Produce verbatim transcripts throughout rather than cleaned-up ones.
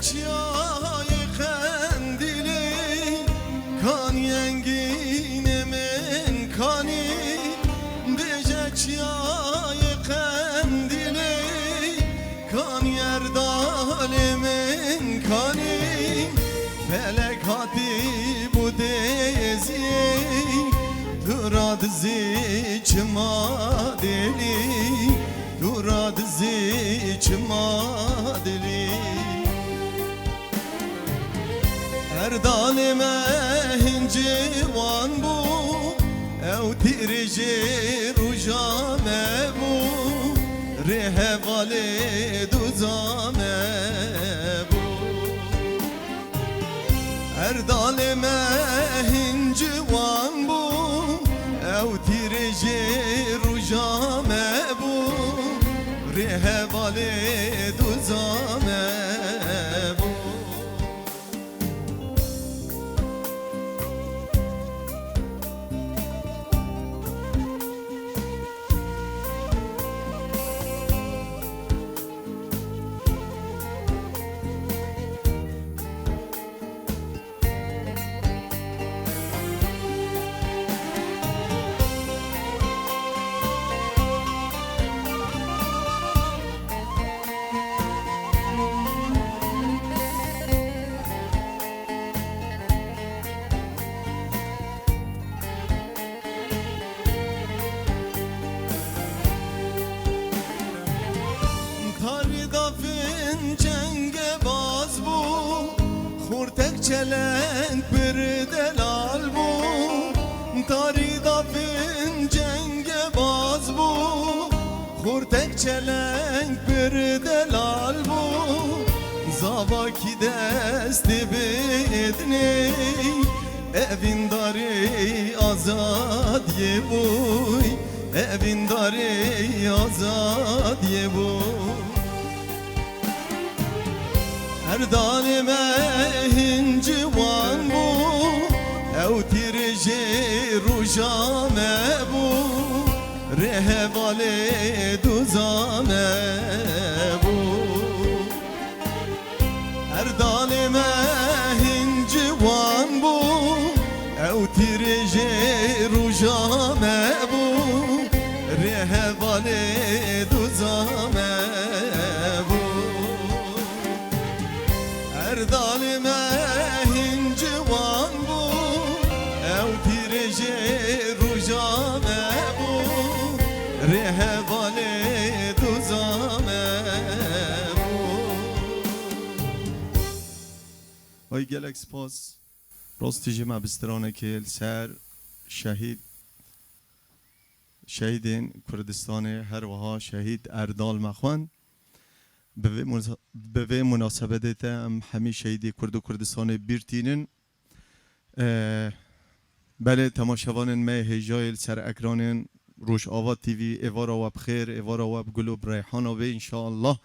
Çiyayê Qendîlê kanî, engînê min kanî, bêje çiyayê Qendîlê kanî, Erdalê min kanî, felek hatî bû dêziyê, tu radizî çima dêlî, tu radizî çima dilî. Erdalê me hin ciwan bû, ew tîrê jê rûja me bû, rê hevalê doza me bû. Erdalê me hin ciwan bû, ew tîrê jê rûja me bû, rê hevalê doza me bû. Tarî dafin cengebaz bû, xurtek çeleng pir delal bû. Tarî dafin cengebaz bû, xurtek çeleng pir delal bû. Zavakî destê bidinê, evîndarê azadiyê bûy, evîndarê azadiyê bû. Erdalê me hin ciwan bû, ew tîrê jê rûja me bû, rê hevalê doza me bû. Erdalê me hin ciwan bû, ew tîrê jê rûja me bû, rê hevalê doza me bû. Erdalê me hin ciwan bû, ew tîrê jê rûja me bû, rê hevalê doza me bû. Ay gelek spas. Rastî jî me bi stranekê li ser şehîd, şehîdên Kurdistanê, her wiha şehîd Erdal me xwend. Bi vê muna-, bi vê munasebetê te em hemî şehîdê Kurd û Kurdistanê bîr tînin. Ee, belê, temaşevanên me hêjayê li ser ekranên Rojava T V, êvara we bi xêr, êvara we bi gul û bi reyhana be înşallah.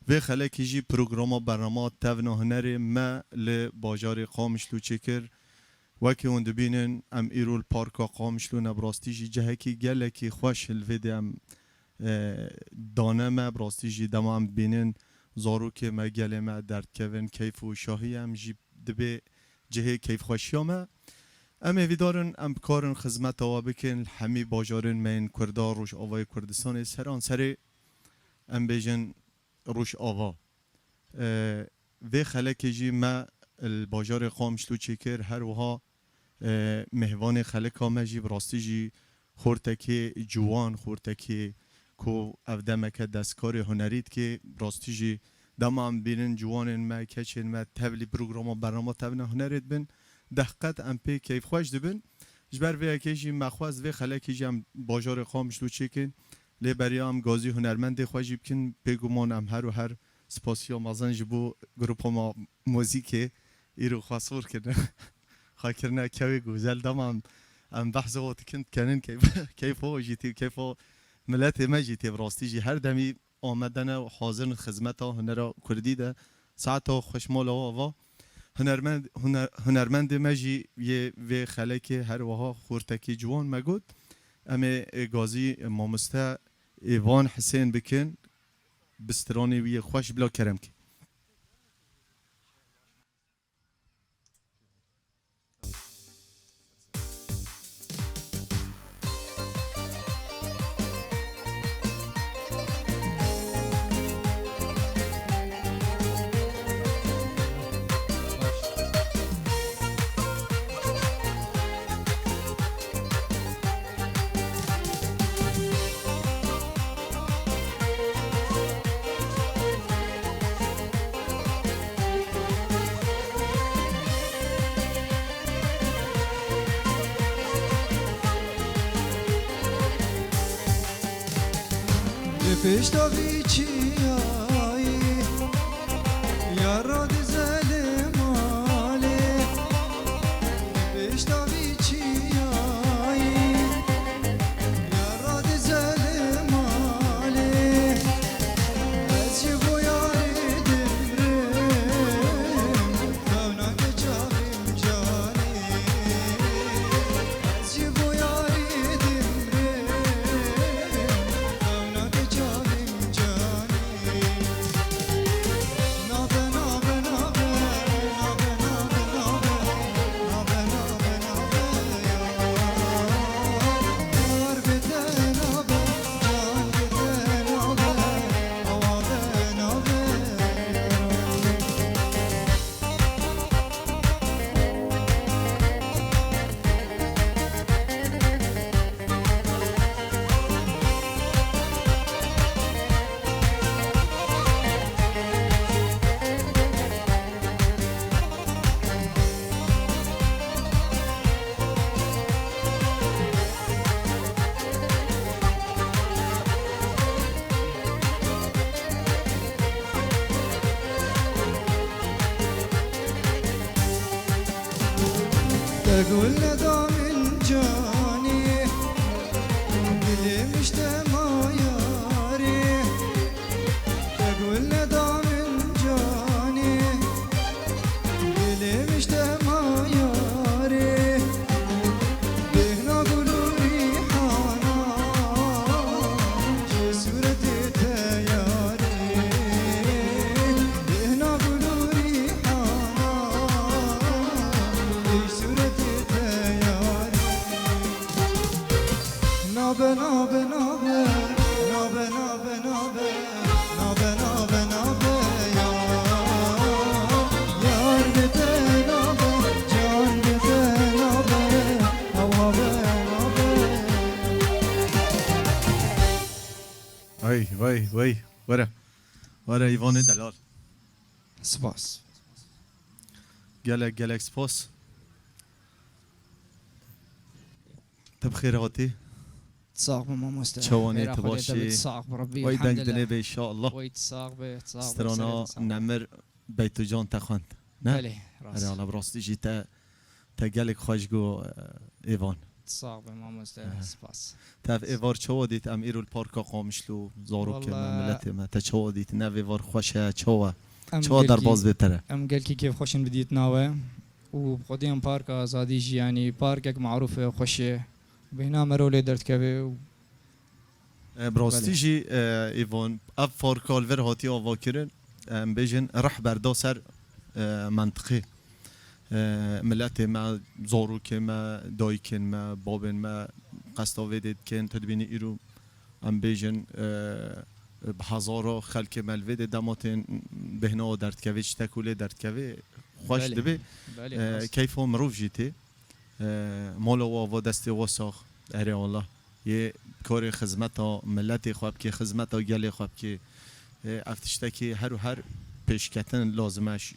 Vê xelekê jî programa bernama tevna hunerê me li bajarê Qamişlo çêkir. Wekî hûn dibînin, em îro li Parka Qamişlo ne, bi rastî jî cihekî gelekî xweş li vê de em, e, dane me. Bi rastî jî dema em dibînin zarokê me, gelê me derdkevin, keyf û şahî em jî dibê cihê keyfxweşiya me. Em hêvîdar in, em bikarin xizmeta we bikin li hemî bajarên me yên Kurda Rojavayê Kurdistanê, seranserê em bêjin Rojava. E, vê xelekê jî me li bajarê Qamişlo çêkir, her wiha, e, mêvanê xeleka me jî bi rastî jî xortekê ciwan, xortekê ku ev demeke destkarê hunerî dike, bi rastî jî dema em bînin ciwanên me, keçên me tevlî programa bernama tevne hunerê dibin, dehqet em pê keyfxweş dibin. Ji ber vê yekê jî me xwest vê xelekê jî em bajarê Qamişlo çêkin. Lê beriya em gazî hunermendê xwe jî bikin, bêguman em her û her spasiya mezin ji bo grupa me muzîkê îro xwe sor kirine. Xwe kirine kewê gozel, dema em, em behsa we dikin, dikenin keyf-, keyfa we jî tê, keyfa miletê me jî tê. Bi rastî jî her demî amade ne û hazir in xizmeta hunera kurdî de. Saeta xweş mala we ava. Hunermend-, huner-, hunermendê me jî yê vê xelekê her wiha xortekî ciwan me got. Em ê, ê gazî mamoste Êvan Hisên bikin. Bi stranê wî yê xweş bila kerem ke. Pişta vî çiyayî, ya radizele malê. Pişta vî çiyayî, ya radizele malê. Ez ji bo yarî dimrim, xewna ke çavim canê. Ez ji bo yarî dimrim, xewna ke çavim canê. Te gul neda min canî, dilê min ji te ma yarî. Te gul neda min canî, dilê min ji te ma yarî. Bêhna gul û rîhana, ji sûretê te yarî. Bêhna gul û rîhana, ji sûretê te yarî. Nabe, nabe, nabe, nabe, nabe, nabe, nabe, nabe, nabe, ya. Yar bi te nabe, can bi te nabe, awa be nabe. Vay, vay, vay. Were. Were, Îvanê delal. Spas. Gelek, gelek spas. Te bi xêr hatî. Sax be mamoste. Çawanê, tu baş î? Sax be Rebbî. Way deng dinê be inşallah. Way sax be, sax be. Strana Nemir Beytucan te xwend. Ne? Belê, rast. Erê, Allah, bi rastî jî te, te gelek xweş got, e, Îvan. Sax be mamoste, spas. Te ev êvar çawa dît? Em îro li Parka Qamişlo, zarokê me, miletê me. Te çawa dît? Ne ev êvar xweş e, çawa? Çawa derbaz bê te re? Em gelkî kêfxweş in bi dîtina we. Û bi xwedî em Parka Azadî jî, yanî parkek marûf e, xweş e. Bêhna me re lê derdikeve û E, bi rastî jî, e, Îvan, ev parka li vir hatiye avakirin, em bêjin rih berda ser, e, mentiqê. E, miletê me, zarokê me, dayikên me, babên me qesta vê dê dikin. Tu dibînî îro em bêjin, e, bi hezara xelkê me li vê dê dema tên bêhna derdikevê, tiştek û lê derdikevê xweş dibe. E, keyfa mirov jî tê. E, mala we ava, destê we sax. Erê Allah. Yê karê xizmeta miletê xwe bikê, xizmeta gelê xwe bikê. E, ev tiştekî her û her pêşketin lazim e ş-,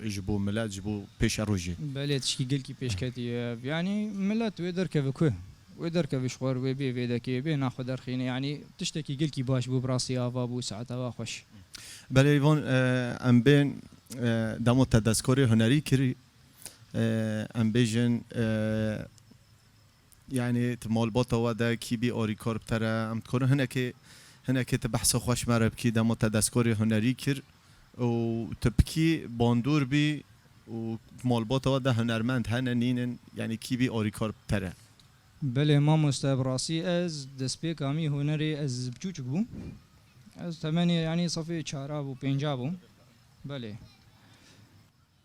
e, ji bo milet, ji bo pêşerojê. Belê, tişkî gelkî pêşketî ye. Yanî milet wê derkeve ku? Wê derkeve ji xwe re, wê bê vê dekê, bê naxwe derxîne. Yanî tiştekî gelkî baş bû, bi rastî ava bû, saeta wa xweş. Belê Îvan, e, em bên, e, dema te destkarê hunerî kirî, e, em bêjin, e, yanî tu malbata we de kî bî arîkar bi te re, em dikarin hinekê, hinekê tu behsa xwe ji me re bikî, dema te destkarê hunerî kir û tu bi kî bandor bî û malbata we de hunermend hene nînin, yanî kî bî arîkar bi te re? Belê mamoste, bi rastî ez destpêka min hunerê ez biçûçik bûm. Ez temenê, yanî sefê çara bû, pênca bûm. Belê.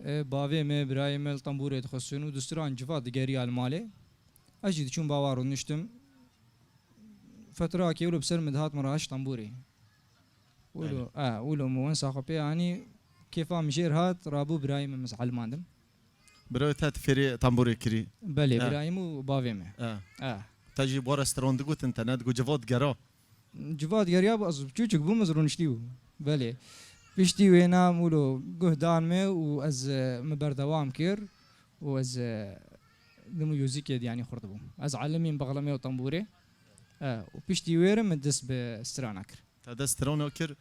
E, bavê me, birayê me li tembûrê dixistin û dûstiran civa digeriya li malê. Ez jî diçûm ba wan rûniştim. Fetrakê wilo bi ser min dihat, min re hişt tembûrê. Wilo, e, wilo min wensa xwe pê anî, kêfa min jêr hat, rabû birayê min, min ez elimandim. Birayê te, tu fêrî tembûrê kirî? Belê, birayê min û bavê me. E. E. Te jî bi wan re stran digotin, te ne digot civa digera? Civa digeriya bû, ez çûçik bûm, ez rûniştî bûm. Belê. Piştî wêna wilo guh dan me û ez, e, min berdewam kir û ez, e, di muzîkê de yanî xurt bûm. Ez elimîm bexlemê û tembûrê. E, û piştî wê re min dest bi strana kir. Te de strana kir,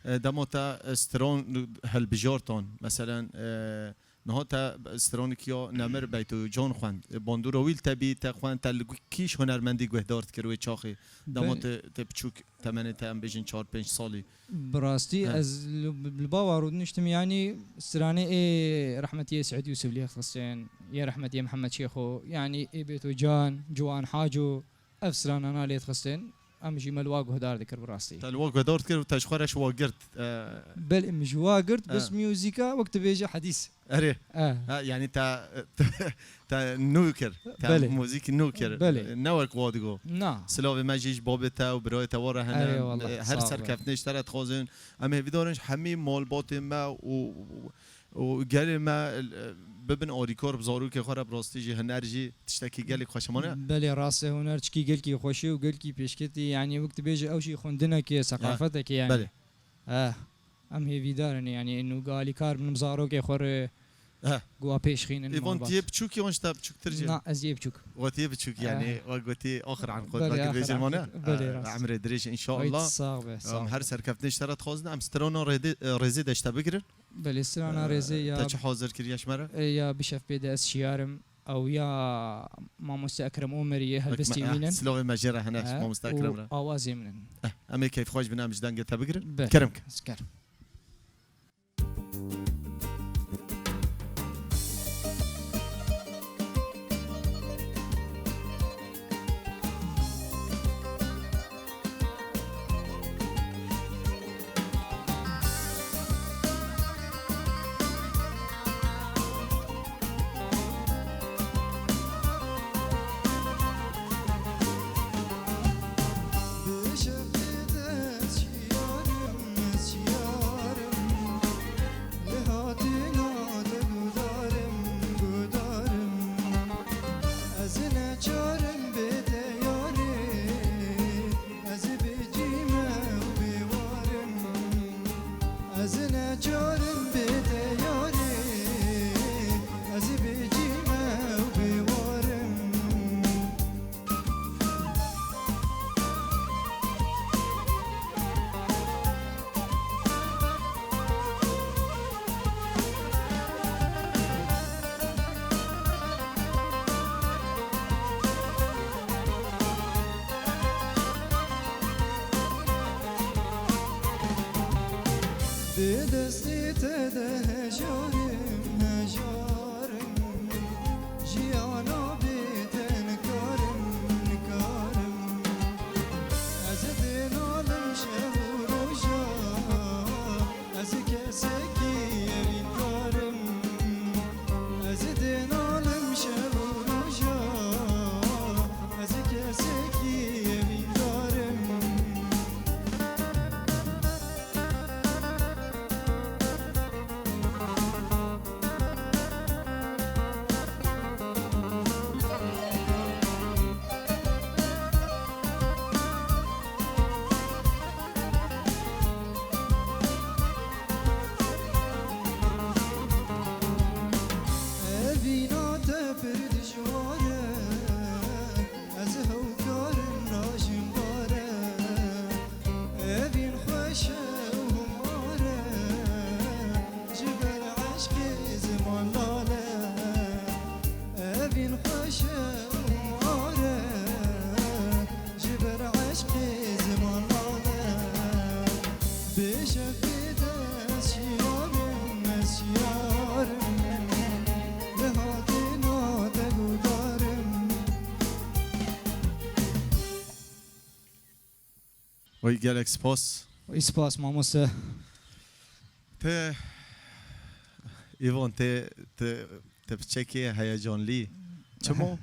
e, dema te, e, stran hilbijartan, meselen, e, niha te stranekî ya nemir Beyto Can xwend, e, bandora wî li te bî, te xwend, te li gu-, kîş hunermendî guhdar dikir wê çaxê? Dema Belê. te, te piçûk, temenê te em bêjin çar pênc salî. Bi rastî He. ez li, li bava rûdiniştim, yanî stranê ê rehmetiyê Seîd Yûsif lê dixistin, yê rehmetiyê Mihemed Şêxo, yanî ê Bêto Can, Ciwan Haco, ev stranana lê dixistin, em jî me li wa guhdar dikir bi rastî. Te li wa guhdar dikir û te ji xwe re ji wa girt, e. Belê, min ji wa girt, E. bes muzîka wek tu bêjî hedîs. Erê. E. Ha, yanî te, te, te nû kir, te Belê. muzîk nû kir. Belê. Ne wek wa digo. Na. Silavê me jî ji babê te û birayê te wa re hene. Erê, wallah, E, her sağ ol. serkeftinê ji te re dixwazin. Em hêvîdar in ji hemî malbatê me û, û gelê me, e, bibin alîkar bi zarokê xwe re, bi rastî jî huner jî tiştekî gelek xweş e, mane? Belê, rast e, huner çikî gelkî xweş e û gelkî pêşketî, yanî wek tu bêjî ew jî xwendinekê, Ya. seqafetekê yanî. Belê. Eh, em hêvîdar in, yanî nû alîkar bin bi zarokê xwe re Eh. ku wa pêşxînin Îvan, malbat. tu yê biçûkî, wan ji te biçûktir jî? Na, ez yê biçûk. Wa tu yê biçûk, Eh. yanî, wa gotî axir anqod, Belê, wekî axir bêjin, mane? anqod. Belê, Eh, rast. Emrê dirêj, înşallah. Oy, sağ be, sağ Em be. her serkeftinê ji te re dixwazin, em strana rêdê-, e, rêzê de ji te bigirin. Belê, strana E, rêzê ya te çi hazir kiriye ji me re? E, ya bi şevpê de ez şiyar im. Ew ya mamoste Ekrem Omerî yê helbestê Ekme-, wî eh, nin. Silavê me jê re hene, Eh, mamoste û Ekrem re. awazê min in. Eh, em ê keyfxweş bin, em ji dengê te bigirin. Belê. Kerem ke. Ez kerim. Ez neçarim bê te yarê, ez bê cî me û bê war im. Di destê te de hejarim, hejarim. Jiyana bê te nikarim, nikarim. Ez dê nalim şev û roja, ez kesekî evîndar im. Ez dê nalim şev û roja, ez kesekî evîndar im. Evîna te pir dijwar e, ez hewkar im najim bare. Evîn xweş e û humar e, ji ber eşqê ziman lal e. Evîn xweş e û humar e, ji ber eşqê ziman lal e. Bê şevê de ez şiyar im, ez şiyar im. Bi hatîna te guhdar im. Oy, gelek spas. Oy, spas, mamoste. Te, Îvan, te, te, te piçekê heyecanlî. Çima? Ê,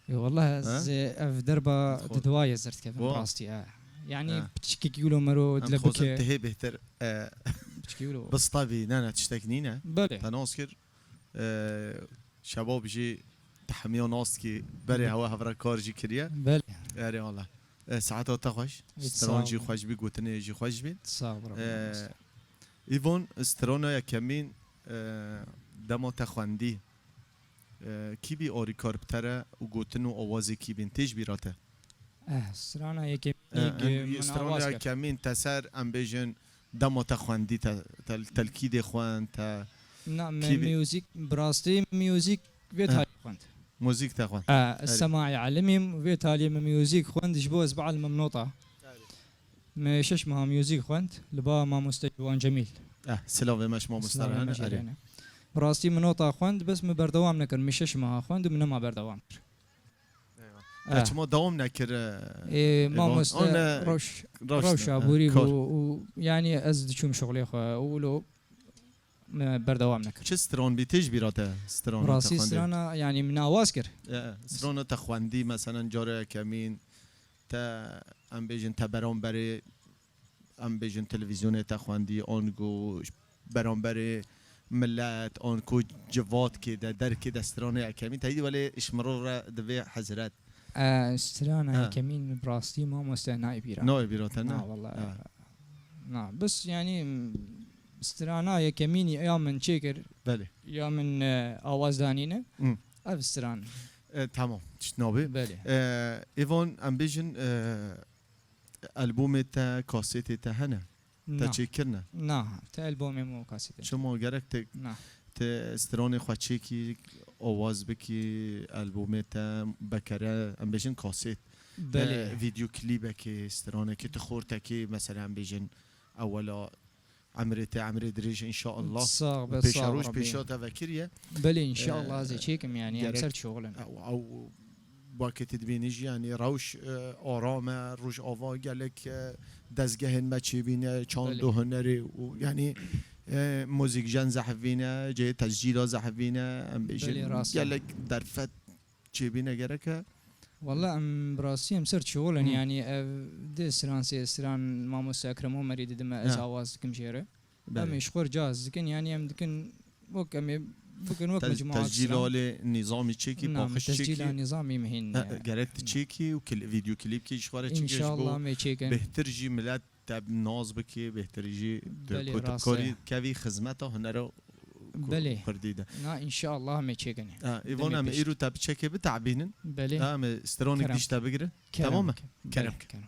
wallah, ez, Ha? ev derba Xwe. di dua ye zir dikevim, Wa? rastî, e. Yanî, Ha. piçikek wilo mero Em dile dixwazin bike. tu hê bêhtir, e, Piçikek wilo. bistevî, ne, ne, tiştek nîne. Belê. Te nas kir. E, şebab jî te hemiya nas dikî, berê hewe hev re kar jî kiriye. Belê. Erê, wala. E, saeta te xweş. Hiç Stran sağ jî ol. xweş bî, gotinê jî xweş bî. Sağ ol, E, Ramazan. Îvan, strana yekemîn, e, dema te xwendî, e, kî bî arîkar bi te re û gotin û awazê kî bîn tê ji bîra te? Eh, strana yekemîn, eh, min strana awaz kir. Yekemîn te ser, em bêjin, dema te xwendî, te, te telkîdê xwend, te... Na, me kî bî- muzîk, bi rastî muzîk vê, eh, talî xwend. Muzîk te xwend. Eh, erê. Semaî elimîm, vê talî min muzîk xwend, ji bo ez bielmim nota. Erê. Me şeş meha muzîk xwend, li ba mamoste Ciwan Cemîl. Eh, silavê me ji mamoste Rehane, erê. Bi rastî min nota xwend, bes min berdewam nekir, min şeş meha xwend û min nema berdewam kir. Eywa. Eh. Te çima dewam nekir, e, Ê, Evan? Mamoste, an, e, rewş-, rewş rewşa ne, e, borî bû û, yanî ez diçûm şixulê xwe û wilo me berdewam nekir. Çi stran bî tê ji bîra te? Strana te xwendî? Rastî strana, yanî min awaz kir. E, e, strana te xwendî, meselen, cara yekemîn te, em bêjin, te beramberê, em bêjin, televîzyonê te xwendî, ango beramberê milet, ango civatkê de, derkê de strana yekemîn te dî, welê ji mirov re divê hezret. E, strana, ha, yekemîn bi rastî mamoste nayê bîra. Nayê bîra te, ne? Na, wela. Ha. Na, bes, yanî, strana yekemîn ya min çêkir, belê, ya min, e, awaz danîne. Hı. Ev stran. E, tamam, tişt nabê. Belê. E, Evan, em bêjin, e, albûmê te, kasetê te hene? Te çêkirine? Na, te albûmê min û kasetê. Çima gerek te, na, te stranê xwe çêkî, awaz bikî, albûmê te bekere, em bêjin kaset, belê, e, vîdyoklîbekê, stranekê, tu xortekê, mesela em bêjin ewela emrê te, emrê dirêj, înşaallah. Sax be, pêşeroj, sax be, pêşa te vekiriye. Belê, înşaallah, e, ez ê çêkim, yanî, em ser çixulin. Ew, ew, Wekî tu dibînî jî, yanî rewş, e, aram e, Rojava gelek, e, dezgehên me çêbîne, çand û hunerê û, yanî, e, muzîkjen zehf bîne, cihê tescîla zehf bîne, em bêjin, belê, rast e, gelek derfet çêbîne gerek e. Walla em bi rastî em ser çixulin, yanî ev di stran sê stran mamoste Ekrem Omerî didime, ez awaz dikim jê re. Belê. Em ê ji xwe re caz dikin, yanî em dikin wek em ê bikin wek mecmua tescîla. Lê nîzamî çêkî, paxiş çêkî. Tescîla nîzamî mihîn e. Gerek tu çêkî û kil-, vîdyoklîpkî ji xwe re çêkî, ji bo bêhtir jî milet te naz bikî, bêhtir jî tu, belê, ku tu rast e, karî kevî xizmeta hunera ku-, belê, kurdî de. Na, înşallah em ê çêkin. Ha, Evan, em ê îro te bi çekê biteebînin. Belê. Ha, em ê stranek dî ji te bigirin. Tamam e? Kerem ke. Kerem ke.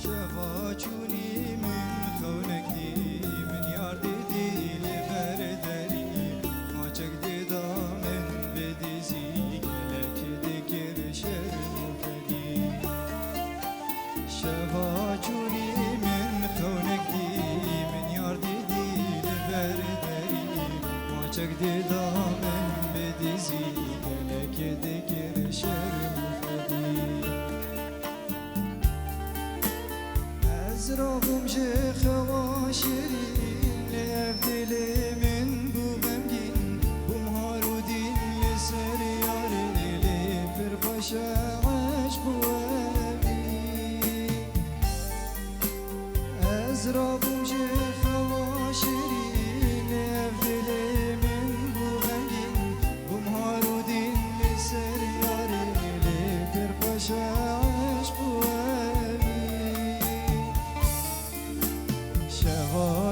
Şeva çûnî min xewnek dî, min yar didî li ber derî. Maçek dida min bi dizî, gelek dikir şerm û fedî. Şeva çûnî min xewnek dî, min yar didî li ber derî. Maçek dida min bi dizî, gelek dikir şerm û fedî. Ez rabûm ji xewa şirîn, lê ev dilê min bû xemgîn. Bûm har û dîn li ser yarê, lê pir xweş e eşq û evîn. Ez rabûm ji xewa şirîn, lê ev dilê min bû xemgîn. Bûm har û dîn li ser yarê, lê pir xweş e eşq û evîn. Şeva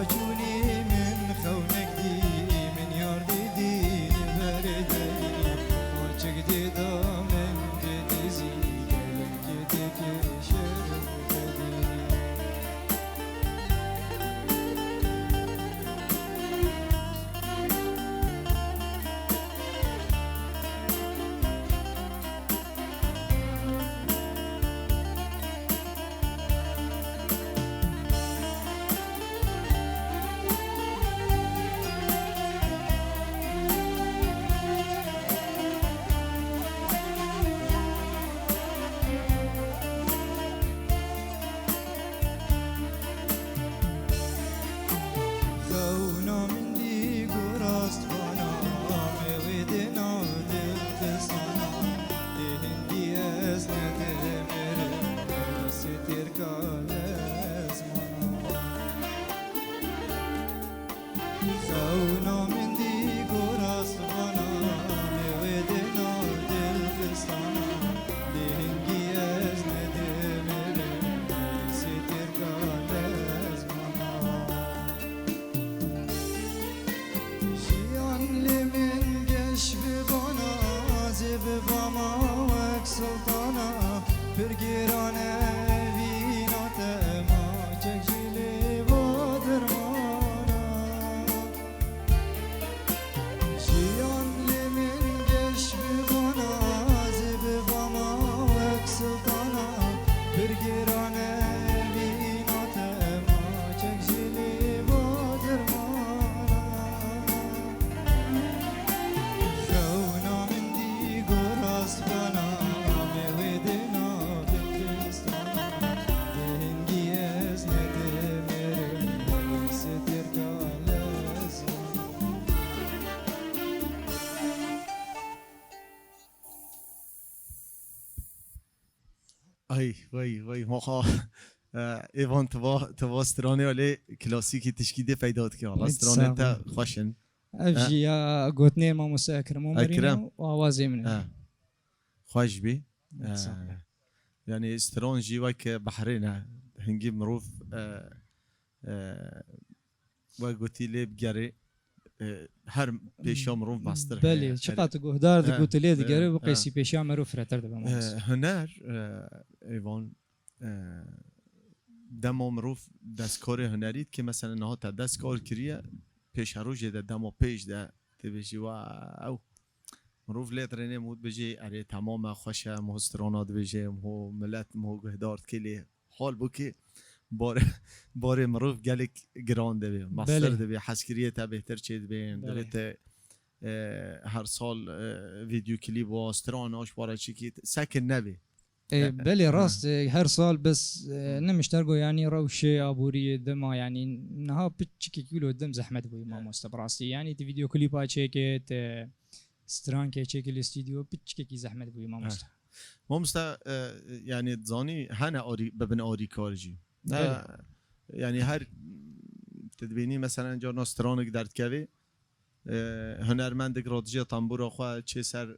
Xewna min dî gorast vana, me wê dê nav dilxistana, lê hingî ez nedimirim, sê têrka lez vana. Jiyan lê min geş bibana, zê bibama wek sultana, pir gêran e vîna te, ma çek jî lê va dermana. Jiyan lê min geş bibana, zê bibama wek sultana, pir gêran e vîna te, ma çek jî lê va dermana. Xewna min dî gorast vana, me wê dê nav dilxistana, lê hingî ez nedimirim, sê têrka lez vana. Ay, vay, vay, maxa. Evan, tu va, tu va stranê alê klasîkî tişkî dê peyda dike. Valla stranê te xweş in. Ev jî ya gotinê mamoste Ekrem Omerî ne û awazê min e. He. Xweş bî. Yanî stran jî wek behrê ne. Hingî mirov, e, e, wek gotî lê bigerê, e, her pêşiya mirov mestir heye. Belê, çiqa tu guhdar digotî lê digerê, bi qeysî pêşiya mirov firehtir dibe, mamoste. E, huner, e, Evan, e, dema mirov destkarê hunerî dike, mesela niha te dest kar kiriye, pêşerojê de, dema pêş de, tê bêjî, "Wow!" Mirov lê dirênê mû dibêjê, "Erê, temam e, xweş e, miho strana dibêjê, miho milet, miho guhdar dike lê." Halbûkî barê, barê mirov gelek giran dibê, mestir dibê, hezkiriyê te bêhtir çê dibên, divê te, e, her sal, e, vîdyoklîp û stran aş para çikî, sekin nebê. E, belê, rast, e, her sal bes, e, ne mişter go, yanî rewşê aboriyê dima, yanî niha piçikek wilo dim zehmet bûyî, mamoste, bi rastî. Yanî tu vîdyoklîpa çêkê, tu strankê çêkî li stûdyo, piçikekî zehmet bûyî, mamoste. Mamoste, e, yanî zanî hene arî-, bibin arîkar jî. Belê. E, yanî her, tu dibînî mesela carna stranek derdikevê, e, hunermendek radijê tembûra xwe çê ser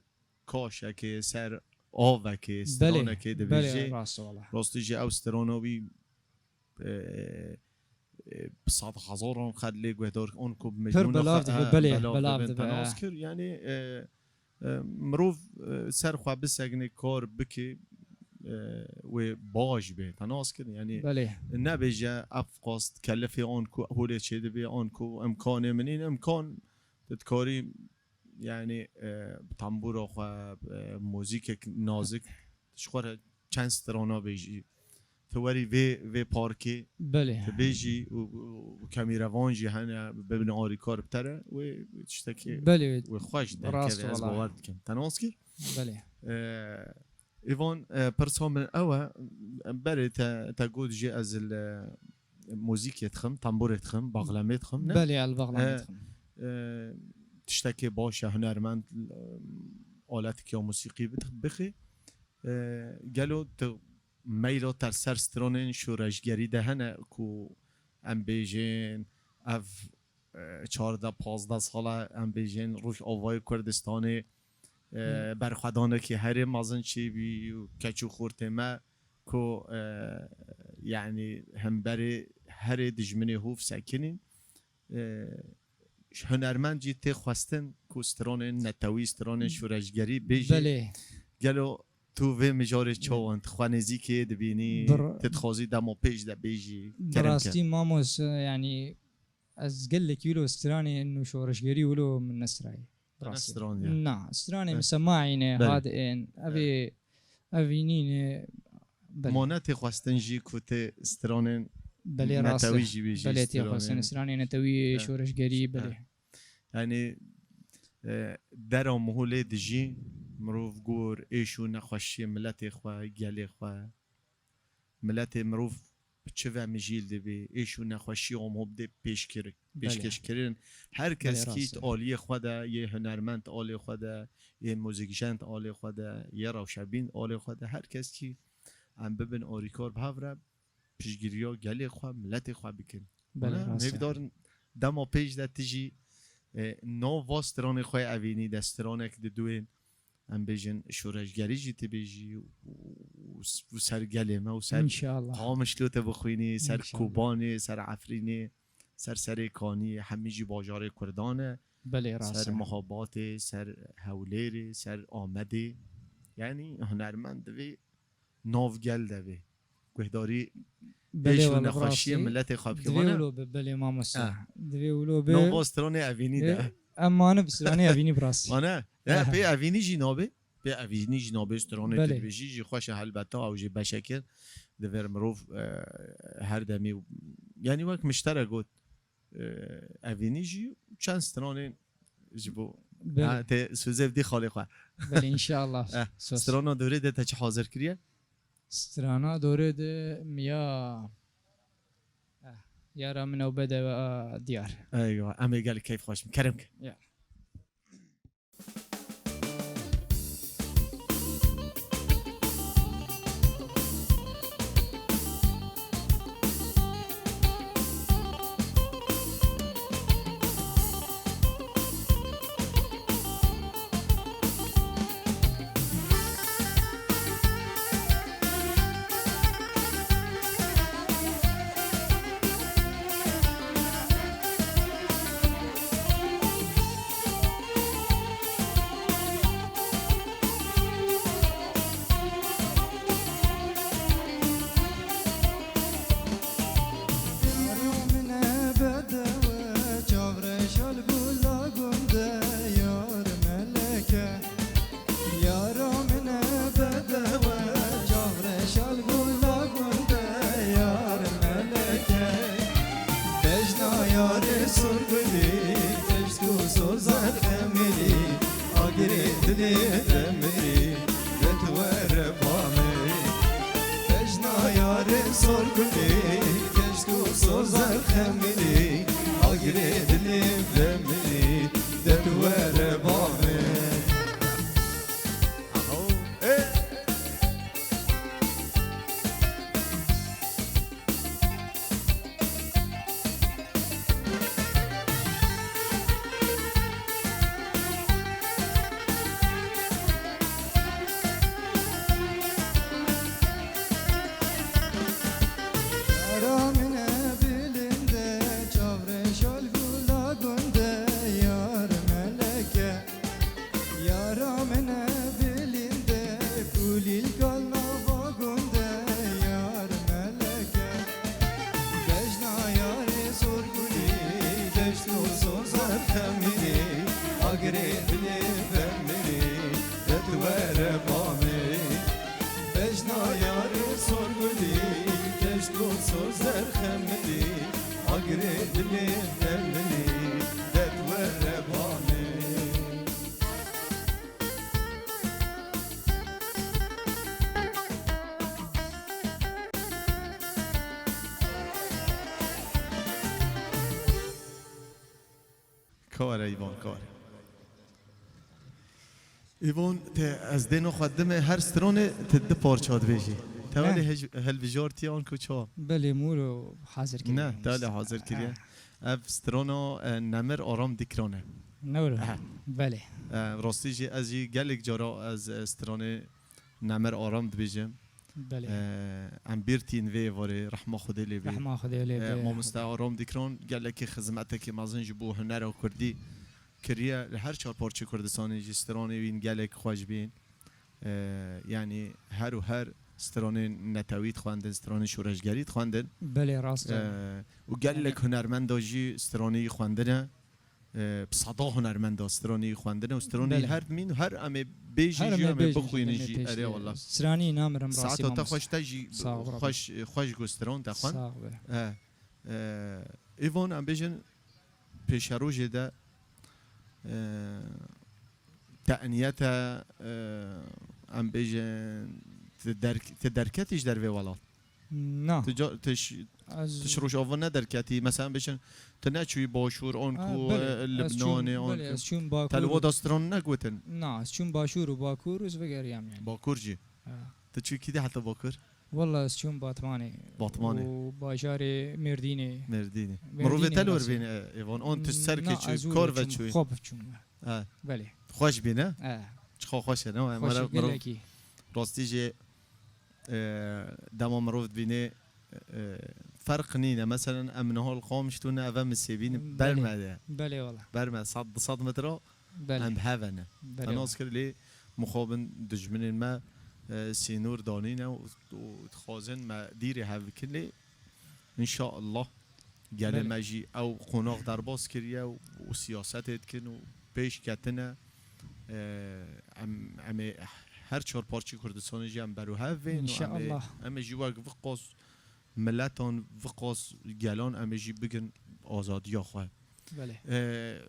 kaşekê, ser avekê, stranekê dibêjê. Belê, rast e wala. Rastî jî ew strana wî, e, e, bi sed hezaran xelk lê guhdar, anku bi milyona belav dibe, belê, belav dibe, te nas kir. Yanî, e, e, mirov, e, ser xwe bisekine, kar bike, e, wê baş bê, te nas kir. Yanî, belê, nebêje ev qast kelifê anku holê çêdibe, anku imkanê min nîn, imkan tu dikarî, yanî, e, bi tembûra xwe, e, muzîkek nazik, ji xwe re çend strana bêjî. Tu werî vê, vê parkê, belê, tu bêjî û, û, û kemîrevan jî hene, bibin arîkar bi te re, wê tiştekî, belê, wê xweş derkeve, ez bawer dikim. Te nas kir? Belê. E, Îvan, e, pirsa min ew e, berê te, te got jî ez li muzîkê dixim, tembûrê dixim, baxlemê dixim, ne? Belê, ez li baxlemê dixim. E, tiştekê baş e, hunermend, e, aletik ya musîqî bid-, bixê. E, gelo tu meyla te ser stranên şoreşgerî de hene ku em bêjên ev, e, çardeh pazdeh sala em bêjên Rojavayê Kurdistanê, e, berxwedanekî herê mezin çêbî û keç û xortê me ku, e, yanî hemberê herê dijminê hov sekinîn. E, hunermend jî tê xwestin ku stranên netewî, stranên şoreşgerî bêjî. Belê. Gelo tu vê mijarê çawan, tu xwe nêzîkê dibînî, tu dixwazî dema pêş de bêjî? Bi rastî, mamos, yanî ez gelekî wilo stranên û şoreşgerî wilo min nestirayî. Rastî. Na, stranê min sema îne, had ên, ev ê, ev înîne, belê. Ma ne tê xwestin jî ku tê stranên netewî jî bêjî? Belê, tê xwestin stranên netewî, şoreşgerî, belê. Yanî, e, dera miho lê dijî, mirov gor êş û nexweşiyê miletê xwe, gelê xwe, miletê mirov bi çi ve mijîl dibê, êş û nexweşiya wan bidê pêşkir-, pêşkêşkirin. Her kes kî di aliyê xwe de, yê hunermend alê xwe de, yê muzîkjen di alê xwe de, yê rewşebîn di alê xwe de, her kes kî em bibin arîkar bi hev re piştgiriya gelê xwe, miletê xwe bikin. Belê, rast e. Hêvdar in Dema pêş de tu jî, e, nav va stranê xwe evînî de stranek diduên, em bêjin, şoreşgerî jî tu bêjî û, û, û ser gelê me û ser Înşallah. Qamişlo tu bixwînî, ser Înşallah. Kobanê, ser Efrînê, ser Serê Kaniyê, hemî jî bajarê Kurdan e. Belê, rast Ser e. Mihabatê, ser Hewlêrê, ser Amedê. Yanî hunermend divê nav gel de bê. Guhdarî Belê, pêş û wala, nexweşiyê rast e. Miletê xwe bike. Divê Vana? Wilo be, belê mamoste. Ah. Divê wilo be. Nav va stranê evînî de. E, em mane bi stranê evînî bi rastî. Vana? Ya, Aha. Pê evînî jî nabê. Pê evînî jî nabê stranê Belê. Tu dibêjî jî xweş e helbeta ew jî beşekir. Divêr mirov, e, her demî, yanî wek miştere got, e, evînî jî çend stranên ji bo Belê. Ha, tê sozê bidî xalê xwe. Belê, înşallah. Eh, Söz. Strana dorê de te çi hazir kiriye? Strana dorê de miya, eh, yara min ew bedewe a diyar. Eywa, em ê gelek keyf xweş bin. Kerem ke. Ya. Yara min e bedewe, çavreşal gula gund e, yar meleke. Yara min e bedewe, çavreşal gula gund e, yar meleke. Bejna yarê sorgulî, deşt û soza xemilî, agirê dilê demirî, det were bamê. Bejna yarê sorgulî, deşt û soza xemilî, agirê dilê demirî, det were bamê. Aho, ê! Yara min e bilind e, çavreşal gula gund e, yar meleke. Yara min e bilind e, kulîl kal nava gund e, yar meleke. Bejna yarê sorgulî, deşt û soza xemilî, agirê dilê demirî, det were bamê. Bejna yarê sorgulî, deşt û soza xemilî, agirê dilê demirî, det were bamê. Kaware Îvan, kaware. Îvan, te ez dêno xwe dime her stranê te di parça dibêjî. Te welê Heh. hej-, hilbijartiye anku çawa? Belê, mûro hazir kiriye. Ne, te welê hazir kiriye. Heh. Ev strana, e, Nemir Aram Dikran e. Ne were? Aha. Belê. E, rastî jî ez jî gelek cara ez, e, stranê Nemir Aram dibêjim. Belê. E, em bîr tîn vê êvarê, rehma Xwedê lê bê. Rehma Xwedê lê E, bê. Mamoste Aram Dikran gelekî xizmetekî mezin ji bo hunera kurdî kiriye. Li her çar parçeyê Kurdistanê jî stranê wîn gelek xweş bîn. E, yanî her û her stranên netewî dixwendin, stranên şoreşgerî dixwendin. Belê, rast e. E, û gelek Yanî hunermenda jî stranê wî xwendine. E, bi seda hunermenda stranê wî xwendine û stranê Belê. her dimîn û her em ê bêjin Her jî, em ê em ê bêjin jî, bixwînin em ê jî. pêş Erê bêjin. Wallah. Stranî namirem rastî Saeta te mamoste. xweş te jî, Sağ ol, xweş, xweş got stran te xwend. Sağ ol. E, e, Îvan, em bêjin pêşerojê de, e, te eniyete, e, em bêjin, te derk-, te derketî ji dervê welat? Na. Tu ca-, tu ş-, Ez tu ji Rojava nederketî? Mesela bêjin, tu neçûyî Başûr, an Ha, ku, belê. e, Ez çûm, Libnanê, an belê, ku ez çûm Bakur. Te li wada stran negotin? Na, ez çûm Başûr û Bakur û ez vegeriyam yani. Bakur jî? Ha. Tu çûyî kî de heta Bakur? Walla ez çûm Batmanê. Batmanê. Û bajarê Mêrdînê. Mêrdînê. Mêrdînê Mirovê te li wir bîne, Êvan? An tu ser ke çû, kor ve çû? Xwe biçûm. Ha. Belê. Xweş bîne? He. Çiqa xweş e, ne? Xweş e, gelekî. Rastî jî, e, dema mirov dibîne, e, ferq nîne. Meselen, em niha li Qamişlo ne, eve Misêbî ne, belê, ber me de. Belê wala. Ber me, sed, du sed metre. Belê. Em bi hev ne. Belê. Te nas kir lê mixabin dijminên me, e, sînor danîne û, û dixwazin me dîrê hev bikin lê înşaallah gelê, belê, me jî ew qonax derbas kiriye û, û siyasetê dikin û pêş ketine. E, em, em ê her çar parçeyê Kurdistanê jî em berohev bên û em ê, înşaallah, em ê jî wek viqas miletan, viqas gelan em ê jî bigin azadiya xwe. Belê. Ee,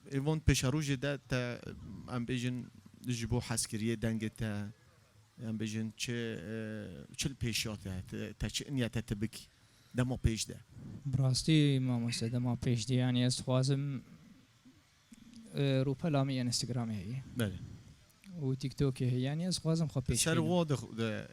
Êvan, pêşerojê de te, em bêjin, ji bo hezkiriyê dengê te, em bêjin, çi, e, çi li pêşiya te, te, te çi niyete te bikî dema pêş de? Bi rastî, mamoste, dema pêş de, yanî ez dixwazim, e, rûpela min Instagramê heye. Belê. Û TikTokê heye. Yanî ez dixwazim xwe pêş bînim. Ser wa de, de...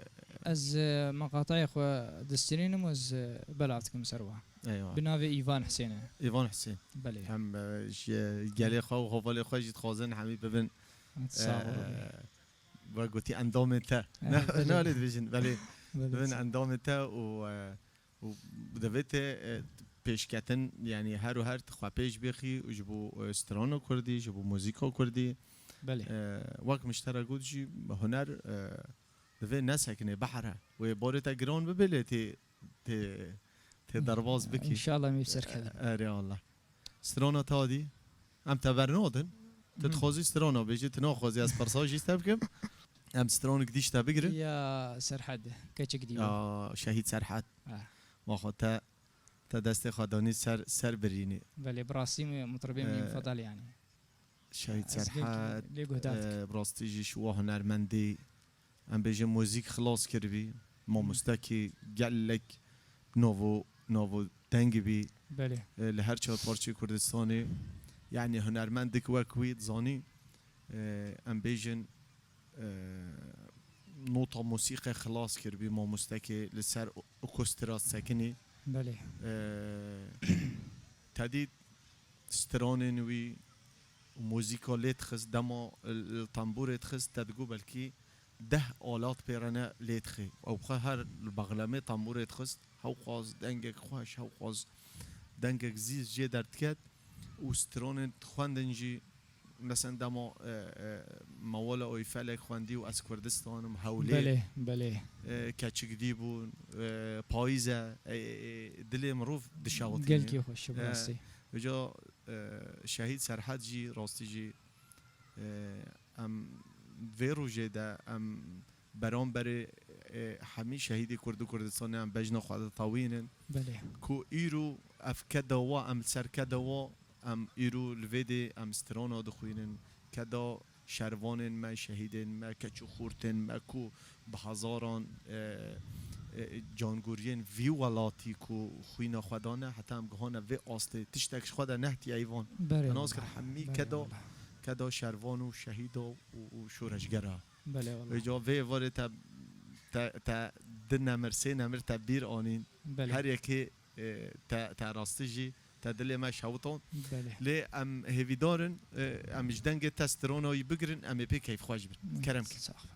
Ez, e, meqatayê xwe distînînim û ez, e, belav dikim ser wa. Eywa. Bi navê Îvan Husên e. Îvan Husên. Belê. Em, e, ji gelê xwe û hevalê xwe jî dixwazin hemî bibin, sağ ol, e, we gotî endamên te. E, ne, belê, ne lê dibêjin, belê. Belê, bibin endamên te û, e, û divê te, e, pêşketin, yanî her û her tu xwe pêş bixî û ji bo, e, strana kurdî, ji bo muzîka kurdî. Belê. E, wek min ji te re got jî, huner, e, divê nesekine, behre. Wê barê te giran bibe lê tê, tê, tê derbas bikî. Înşallah em ê bi ser kevin. Erê Allah. Strana te hadî? Em te bernadin. Tu dixwazî strana bêjî, tu naxwazî ez pirsa jî te bikim. Em stranek dî ji te bigirin. Ya Serhed, keçik dî. Ya Şehîd Serhed. Ha. Waxwe te, te destê xwe danî ser, ser birînê. Belê, bi rastî min mutribê min mufedel yanî. Şehîd Serhed, lê guhdar dikim, e, bi rastî jî ji wa hunermendê, em bêjin, muzîk xilas kiribî, mamostekî gelek navo, navo deng bî. Belê. E, li her çar parçeyê Kurdistanê, yanî hunermendik wek wî dizanî, e, em bêjin, e, nota mosîqê xilas kiribî, mamostekê li ser o-, okostra sekinî. Belê. E, te dît stranên wî û muzîka lê dixist, dema li, li tembûrê dixist, te digot belkî deh alat pê re ne lê dixê. Ew xwe her li bexlemê tembûrê dixist, hewqas dengek xweş, hewqas dengek zîz jê derdiket û stranên dixwendin jî, mesela dema, e, e, Mewala Oyfelek xwendî û Ez Kurdistan im, Hewlêr, belê, belê, e, Keçikdî bûn, e, Payîz e, e, e, dilê mirov dişewitinê. Gelkî xweş, bi rastî. E, vêca, e, Şehîd Serhed jî, rastî jî, e, em vê rojê de em beramberê, e, hemî şehîdê Kurd û Kurdistanê em bejna xwe ditewînin. Belê. Ku îro ev keda wa, em li ser keda wa, em îro li vê dê em strana dixwînin. Keda şervanên me, şehîdên me, keç û xortên me ku bi hezaran, e, e, cangoriyên vî welatî ku xwîna xwe dane, heta em gihane vê astê, tiştek ji xwe de nehtiye, Îvan. Berê, nas kir, wela, hemî, berê, keda, wela, keda şervan û şehîda û, û şoreşgera. Belê, wela. Vêca vê êvarê te, te, te di nemir, sê nemir te bîr anîn. Belê. Her yekê, e, te, te rastî jî te dilê me şewitand. Belê. Lê em hêvîdar in, e, em ji dengê te strana wî bigirin, em ê pê keyfxweş bin. Kerem ke. Sax be.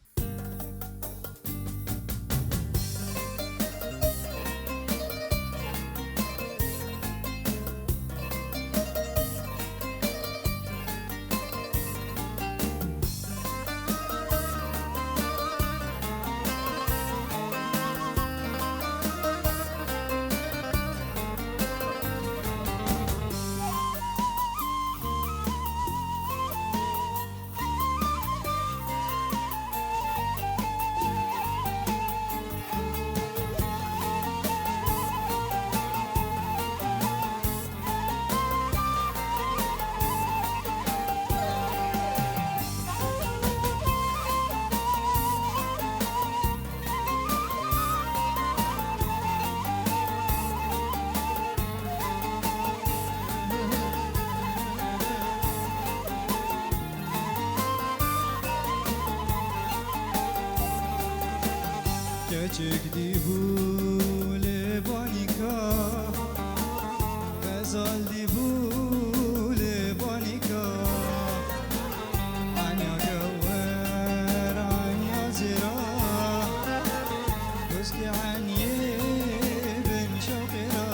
Çek dî bû lê banika, xezal dî bû lê banika. Anya gewer, anya zêra, kuskî enyê bin şewqê ra.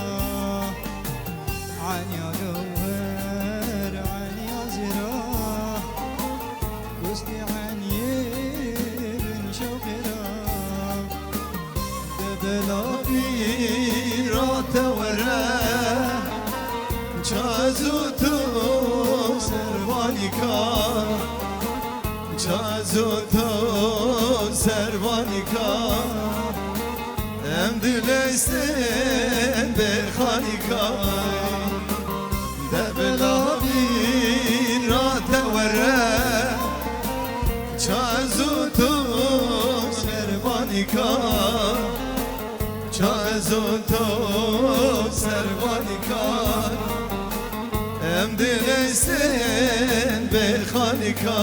Anya gewer, anya zêra, kuskî enyê bin şewqê ra. De bela bîra te were, çazo to servanika, çazo to servanika, em dileysin bê xanika. De bela bîra te were, çazo to servanika, çazo to servanika, em dileysin bê xanika.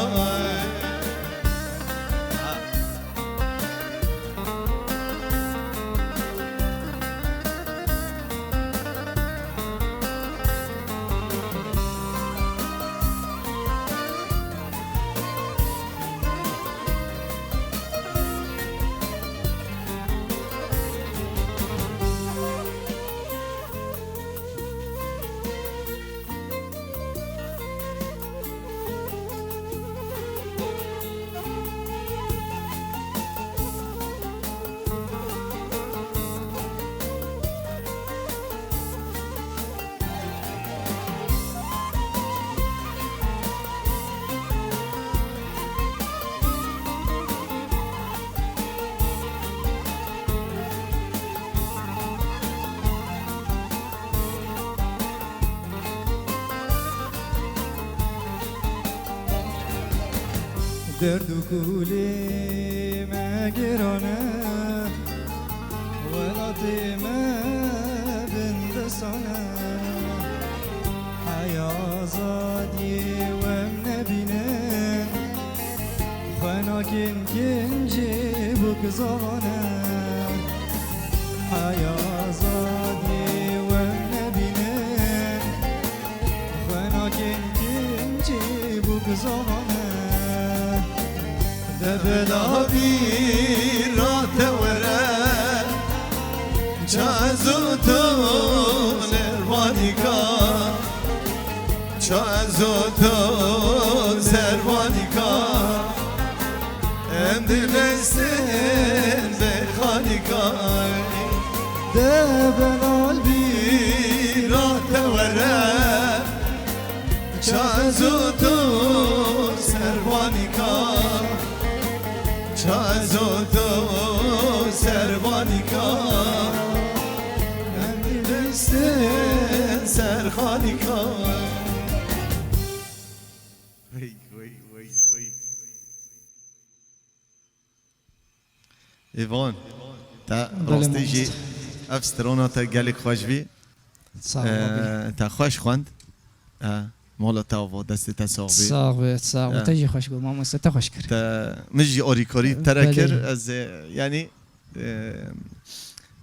Derd û kulê me giran e, welatê me bindistan e. Heya azadiyê wem nebînin, xwe nakin kincê bûk zavan e. Heya azadiyê wem nebînin, xwe nakin kincê bûk zavan e. De bela bîra te were, çazo to servanika, çazo to servanika, em dileysin bê xanika. De bela bîra te were, çazo to servanika, çazo to servanika, em dileysin serxanika. Wey, wey, wey, wey. Îvan, te Belê rastî jî mamoste. Ev strana te gelek xweş bî. Sağ ol abi. Ee, te xweş xwend. Ee, mala te ava, destê te sax bî. Sağ be, sağ be. Ee. Te jî xweş got, mamoste, te xweş kir. Te, min jî arîkarî te re Belê. Kir. Ez, e, yanî, e,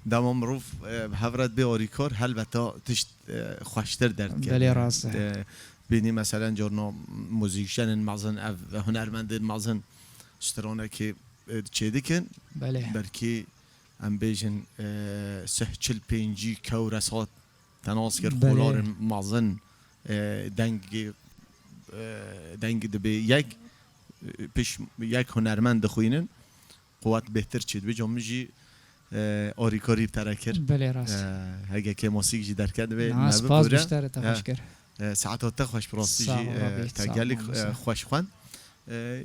dema mirov, e, bi hev re dibe arîkar, helbeta tişt, e, xweştir derdikeve. Belê rast e. E, bînî meselen carna muzîkjenên mezin, ev hunermendên mezin stranekê, e, çêdikin. Belê. Belkî em bêjin, e, sih çil pêncî kewre sat te nas kir, Belê. Xolarên mezin, e, dengê, e, dengê dibê yek, e, piş yek hunermend dixwînin, quwet bêhtir çêdibe. Ca min jî, e, arîkarî bi te re kir. Belê rast. E, hege kêmasîk jî derket divê Na, me spas bibûre. Biştere te E, xweş kir. E, saeta te xweş bi rastî Sağ jî, ol, e, Rabî, te sağ ol, gelek, e, mamoste. Xweş xwend. E,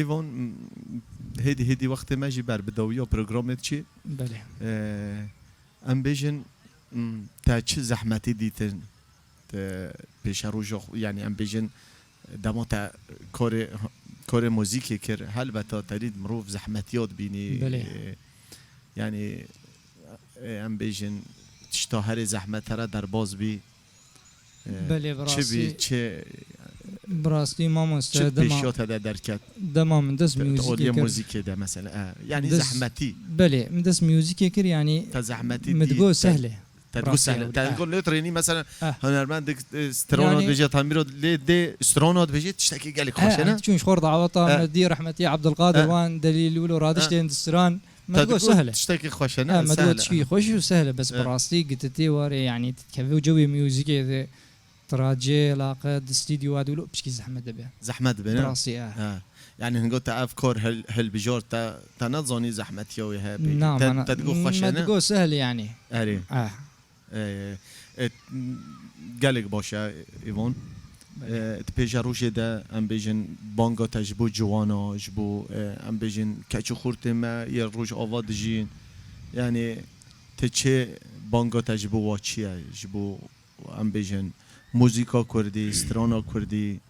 Îvan, m, hêdî hêdî wextê me jî ber bi dawiya programê diçî. Belê. E, em bêjin, m, te çi zehmetî dîtin? Te pêşeroja xwe, yanî em bêjin dema te karê, karê muzîkê kir, helbeta te dît mirov zehmetiya dibînî. Belê. E, yanî, e, em bêjin tişta herê zehmet here derbas bî. E, Belê, bi çi rastî. Bî, çi, Bi rastî mamoste, çi dema, pêşiya te de derket? Dema min dest, te, te muzîkê aliyê kir. Muzîkê de mesela, e, yanî dest, zehmetî. Belê, min dest muzîkê kir, yanî te zehmetî min dî, digot te, sehle. Te digot sehle. Te digot lê trênî mesela, eh, hunermend dik, e, strana, yanî, dibêje, Tamîro lê dê strana dibêje, tiştekî gelek xweş e, ne? Çûn ji xwe re daweta, eh, me dî rehmetî Abdulkadir, eh, wan delîl wilo radiştên, eh, di stran. Me digot sehle. Tiştekî xweş e ne? Eh, me digot tişkî xweş û sehle, bes bi rastî gititê warê, yanî, tu dikevî cewê muzîkê de. Tiracê, laqe, di stûdyo de wilo piçkî zehmet dibe. Zehmet dibe, ne? Bi rastî, e. Ha. Yani hingo te ev kor hil-, hilbijor te, te nezanî zehmetiya wê heye pê. Na, te, mana, te digo xweş e, ne? Me digo sehl yani. Erê. E. E, e, gelek baş e, Îvan. Belê. E, di pêşerojê de, em bêjin, banga te ji bo ciwana, ji bo, e, em bêjin, keç û xurtê me yê Rojava dijîn. Yani, ti çi banga te ji bo wa çi ye? Ji bo em bêjin, muzîka kurdî, strana kurdî,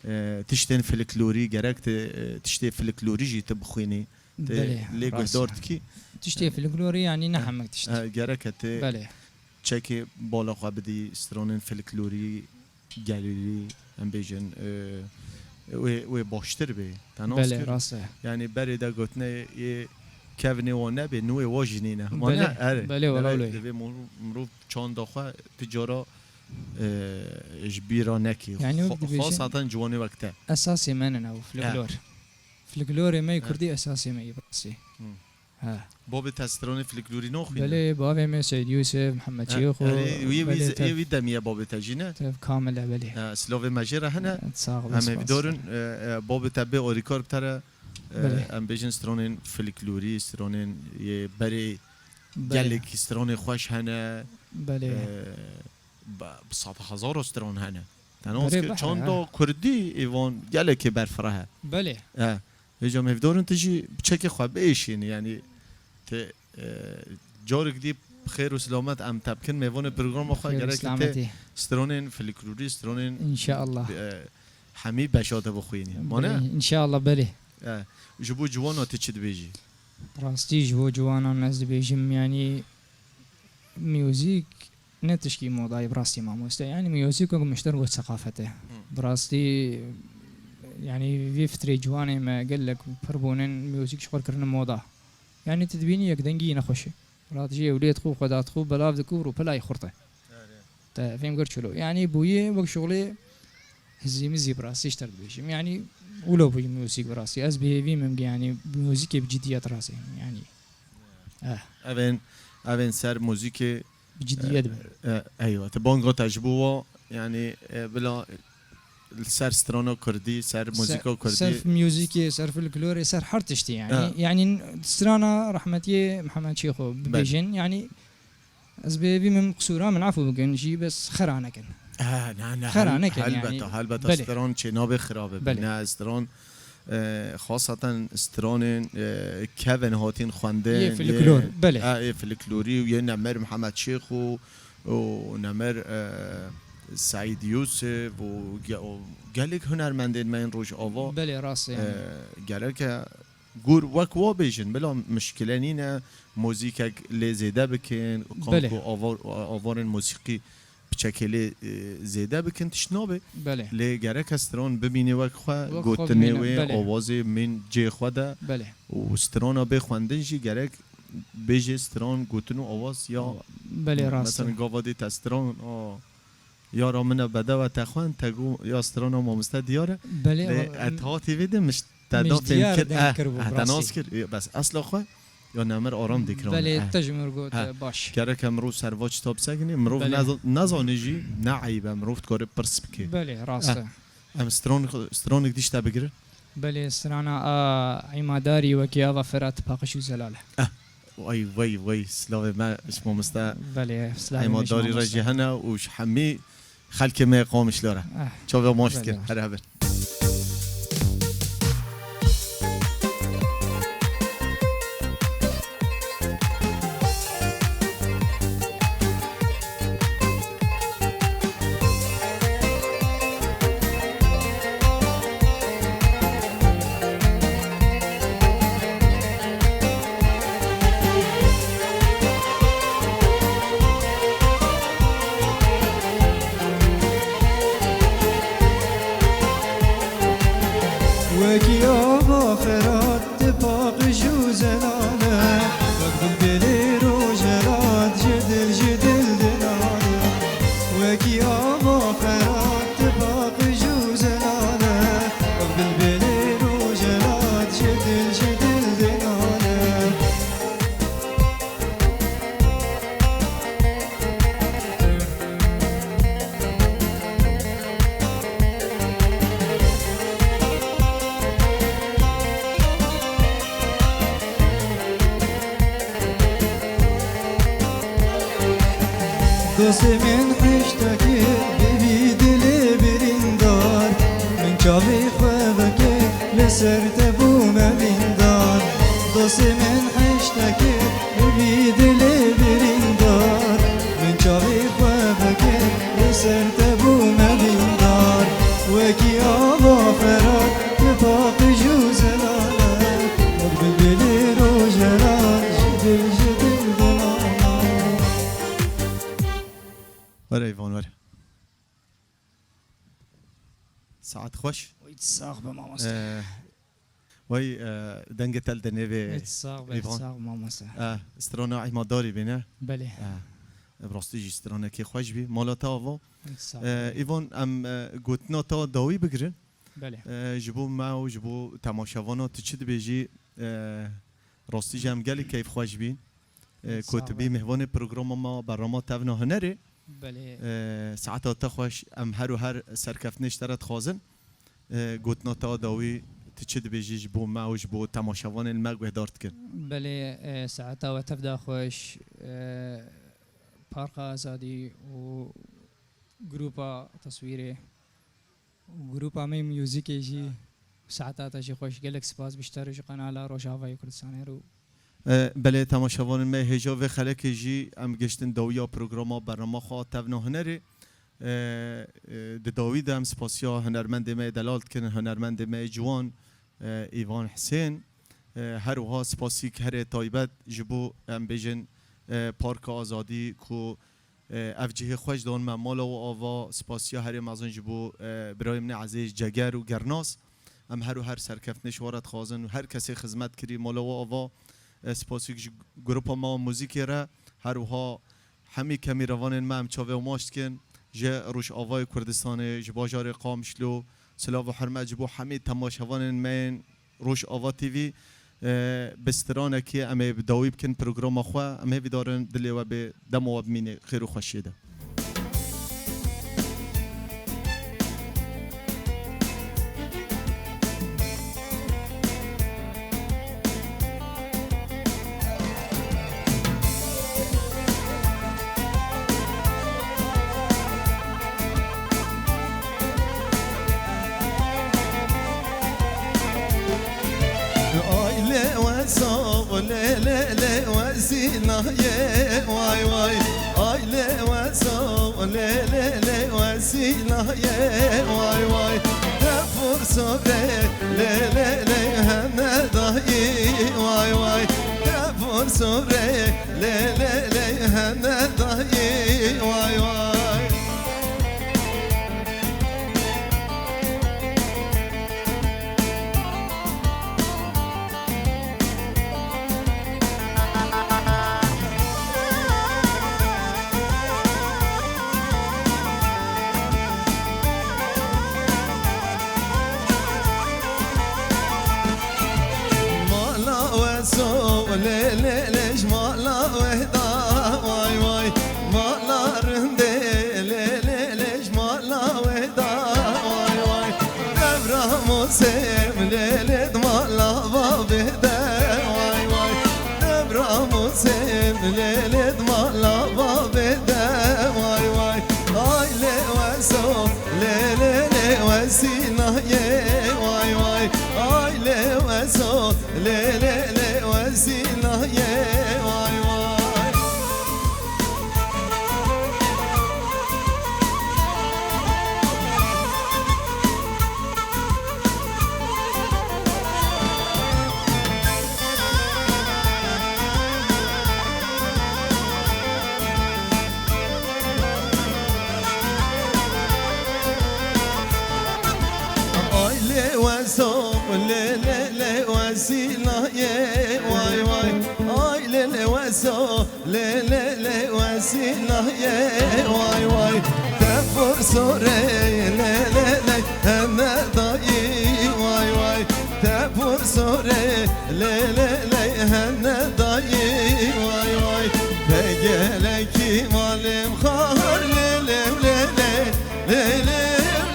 e, tiştên filiklorî, gerek tu, e, tiştê filiklorî jî tu bixwînî, tu lê guhdar dikî. Belê, rast e. Tiştê filiklorî, yanî ne hemik tişt. E, gerek e tu, belê, çekê bala xwe bidî stranên filiklorî, gelîrî, em bêjin, e, wê, wê baştir bê. Te nas kir? Belê, rast e. Yanî berê de gotine yê kevnê wan nebê, nû wê wa jî nîne. Belê, erê, belê, wala wilo ye. Divê mirov, mirov çanda xwe ti cara, e, ji bîra nekî. Yani, xo-, dibêjin, xasaten ciwanê wek te. Esasê me ne ew, he, filiklor. Filiklorê me yê, he, kurdî esasê me yê, bi rastî. Hmm. He. Babê te stranê filiklorî naxwîne? Belê, bavê me Seyd Yûsif, Mihemed, he, Çîxo, erê, wî, wî, belê, tev, wî demî ye babê te jî ne? Tev kamil e, belê. He, silavê me jê re hene. He, sax ol, spas. Em hevdar in, e, e, babê te bê alîkar bi te re, e, belê, em bêjin stranên filiklorî, stranên yê berê, belê, gelek stranê xweş hene. Belê. E, bi, bi sed hezara stran hene. Te nas kir, belê, çanda kurdî, Îvan, gelekê berfireh e. Belê. E, hêja em hevdar in tu jî bi çekê xwe biêşînî, yanî tu, e, carek dî bi xêr û silamet em te bikin mêvanê programa xwe, gerek tu stranên filiklorî, stranên, înşallah, e, hemî beşa te bixwînî. Mane? Belê, înşallah, belê. E, ji bo ciwana tu çi dibêjî? Rastî ji bo ciwanan ez dibêjim, yanî muzîk ne tişkî modayê, bi rastî mamoste. Yanî muzîk wek mişter wek seqafet e. Hı. Bi rastî, yanî vî fitrê ciwanê me gelek pir bûnin, muzîk ji xwe kirine moda. Yanî tu dibînî yekdengî nexweş e. Radijî ewlêd xwe, xwedat xwe belav dike û rûpelay xurt e. Erê. Te fêm kir çilo. Yanî bûyî wek şixulê hizî mizî, bi rastî ji te dibêjim. Yanî wilo bûyî muzîk, bi rastî. Ez bi hêvî min, yanî muzîkê bi cidiyet rasê. Yanî. Eh. Evên, evên ser muzîkê, bi cidiyet, e, be. E, eywa. Te banga te ji bo wa, yanî, e, bila li ser strana kurdî, ser muzîka kurdî. Ser muzîkê, ser folklorê, ser her tiştî yanî. Ha. Yanî strana rehmetiyê Mihemed Çîxo, belê, bibêjin, yanî ez bi hêvî min qisûra min efû bikin jî, bes xera nekin. Ha, na, na, xera nekin, helbeta, yanî, helbeta, belê, stran çê nabe xirabe. Belê. Ne, stran, e, xasaten stranên, e, kevin hatin xwendin, yê folklor, yê, belê, ha, yê folklorî û yê Nemir Mihemed Çêx û û Nemir, e, Seîd Yûsif û ge-, û gelek hunermendên me yên Rojava. Belê, rast e, e, yanî. Gereke gor wek wa bêjin, bila mişkile nîne, muzîkek lê zêde bikin, belê, kanku avar-, avarên muzîkî piçekê lê, e, zêde bikin, tişt nabe. Belê. Lê gereke stran bimîne wek xwe, wek xwe gotinê bimîne, wê, belê, awazê min cê xwe de. Belê. Û strana bê xwendin jî gerek bêjê stran gotin û awaz ya, belê, rast e, mesela gava dê te stran, a, yara min e bedewe te xwend, te got ya strana mamoste diyar e. Belê, lê, a, et hatî vê de miş-, te da fêm kir, eh, eh, te nas kir, bes esla xwe ya Nemir Aram dikran. Belê, eh, te ji min got, eh, baş. Gereke mirov serva çita bisekinê, mirov, belê, neza-, nezane jî ne eyb e, mirov dikare pirs bike. Belê, rast e. Eh, em stran-, stranek dî ji te bigirin. Belê, strana a Îmadarî wekî ava Firat paqij û zelal e. Eh, wey, wey, wey, silavê me ji mamoste. Belê, silavê me ji mamoste. Îmadarî re jî hene û ji hemî xelkê me yê Qamişlo re. Eh, çavê maç dikin, belê, here hebin. Wekî ava xerat tu paqij û zelal e, wek bilbilê roj e lat ji dil, ji dil dinal e. Wekî ava xerat tu paqij û zelal e, wek bilbilê roj e lat ji dil, ji dil dinal e. Dostê min hiştekê bibî dilê birîndar, min çavê xwe vekê li ser te bûme vîndar. Dostê min hiştekê bibî dilê birîndar, min çavê xwe vekê li ser te bûme vîndar. Wekî ava xerat li paqij û zelal e, wek bilbilê roj e lat ji dil, ji dil dinal e. Were Îvan, were. Saet xweş. Wî sax be mamoste. Ee, Wey, e, dengê te li dinê vê. Hiç sax be, Îvan. Sax mamoste. E, strana Îhmaldarî bîne. Belê. E, bi rastî jî stranekê xweş bî. Mala te ava. Hiç sax E, be. Îvan, em, e, gotina te dawî bigirin. Belê. E, ji bo me û ji bo temaşevana tu çi dibêjî? E, rastî jî em gelî keyfxweş bîn. E, Hiç ku sax tu bî be. Mêvanê programa me, berama Tevna Hunerê. Belê. E, saeta te xweş, em her û her serkeftinê ji te re dixwazin. E, gotina te a dawî, tu çi dibêjî ji bo me û ji bo temaşevanên me guhdar dikin? Belê, e, saeta we tev de xweş, e, Parka Azadî û grupa teswîrê û grupa me yê muzîkê jî saeta te jî xweş. Gelek spas bi ji te re ji Kanala Rojavayê Kurdistanê re û E, belê temaşevanên me hêja vê xelekê jî em giştin dawiya programa bernama xwe Tevna Hunerê. E, e, di dawî de em spasiya hunermendê me yê delal dikin, hunermendê me yê ciwan, e, Îvan Hisên. E, her wiha spasîk herê taybet ji bo em bêjin, e, Parka Azadî ku E, ev cihê xweş dan me, mala we ava, spasiya herê mezin ji bo, e, birayê min ê ezîz Ceger û Gernas. Em her û her serkeftinê ji we re dixwazin û her kesê xizmet kirî, mala we ava, e, spasîk ji grupa me a muzîkê re, her wiha hemî kemîrevanên me em çavê wan maç dikin, ji Rojavayê Kurdistanê, ji bajarê Qamişlo, silav û hurmet ji bo hemî temaşevanên me yên Rojava T V, e, bi stranekê em ê bi dawî bikin programa xwe. Em hêvîdar in dilê we bê, dema we bimîne xêr û xweşiyê de. Ay lê we sob, lê, lê, lê we sînayê, way, way. Ay lê we sob, lê, lê, lê we sînayê, way, way. Te pir sob rê, lê, lê, lê hene dayî, way, way. Te pir sob rê, lê, lê, lê hene dayî, way, way. Mala we so, lê, lê, lê, ji mala we da, way, way. Mala rindê, lê, lê, lê, ji mala we da, way, way. Devra Musêm, lê, lê, di mala bavê de, way, way. Devra Musêm, lê, lê, di mala bavê de, way, way. Ay lê we so, lê, lê, lê we sînayê, way, way. Ay lê we so, lê, lê, lê we sînayê, way, way. Ay lê we so, Lê lê lê Wesîlayê, way way. Ay lê lê Weso, lê lê lê Wesîlayê, way way. Te pir sorê, lê lê lê hene dayî, way way. Te pir sorê, lê lê lê hene dayî, way way. Te gelekî malê min xar, lê lê lê lê. Lê lê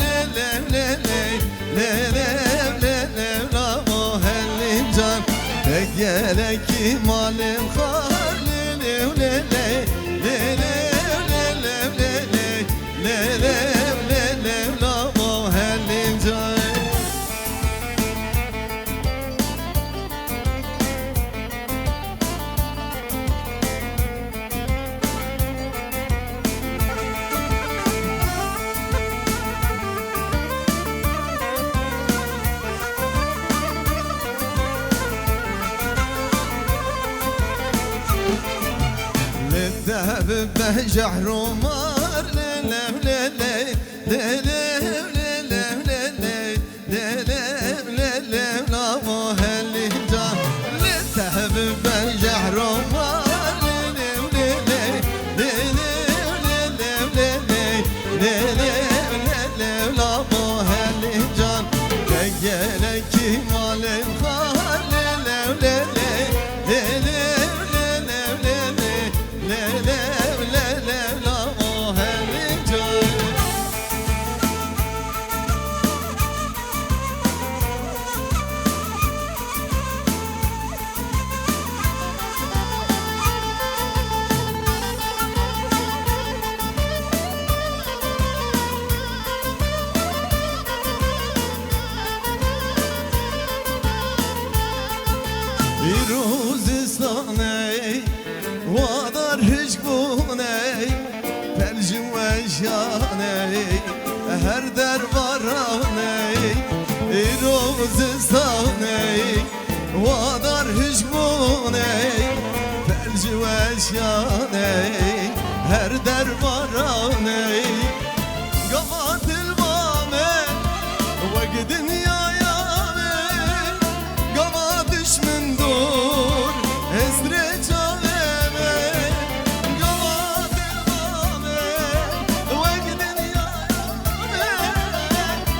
lê lê lê lê, lê lê lê lê, lavo Helîm can. Te gelekî malê min xar, lê lê lê lê, lê lê lê lê lê, lê lê lê lê, lavo Helîm can. Lê te bibe jehr û mar, lê lê lê lê, lê lê lê lê lê lê. Lê lê lê lê, lavo Helîm can. Lê te bibe jehr û mar, lê lê lê lê, lê lê lê lê lê lê, lê lê lê lê, lavo Helîm can. Te gelekî malê min xar, lê lê lê lê, lê lê lê lê lê lê, lê lê lê lê, lavo Helîm can. Îro zistanê, wadar hişk bûnê, pelj û weşanê, her der baranê, îro zistanê, wadar hişk bûnê, pelj û weşanê, her der baranê. Gava dil ba me, wek dinyaya me, gava dişmin dor, hesrê çavê me. Gava dil ba me, wek dinyaya me,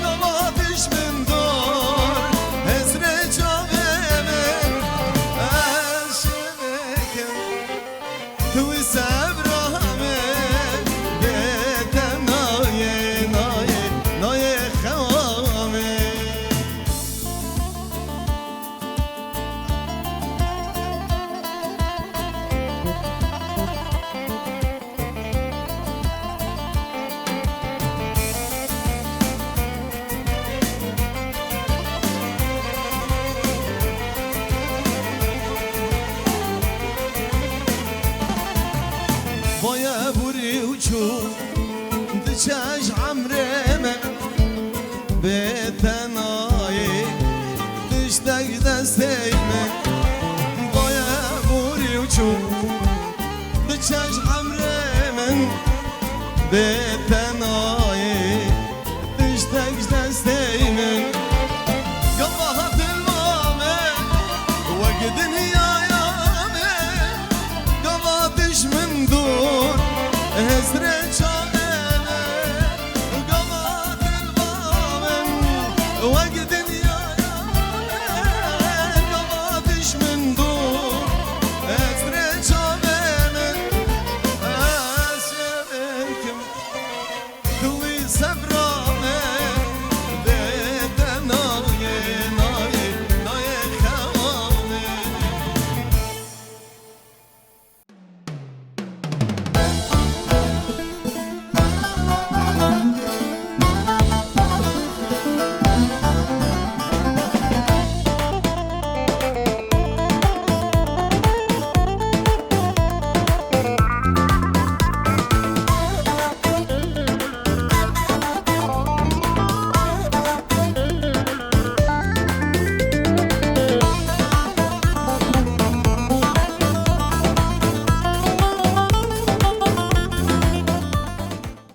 gava dişmin dor, hesrê çavê me. Ez şevekim. Tu wî sebra me, bê te nayê, nayê, nayê xewa me. Baye bûrî û çû, diçe ji emrê me, bê te nayê tiştek ji destê me. Baye bûrî û çû, diçe ji emrê min, bê te nayê tiştek ji destê min. Gava dil ba me, wek dinyaya me, gava dişmin dor, hesrê çavê me. Gava dil ba me, wek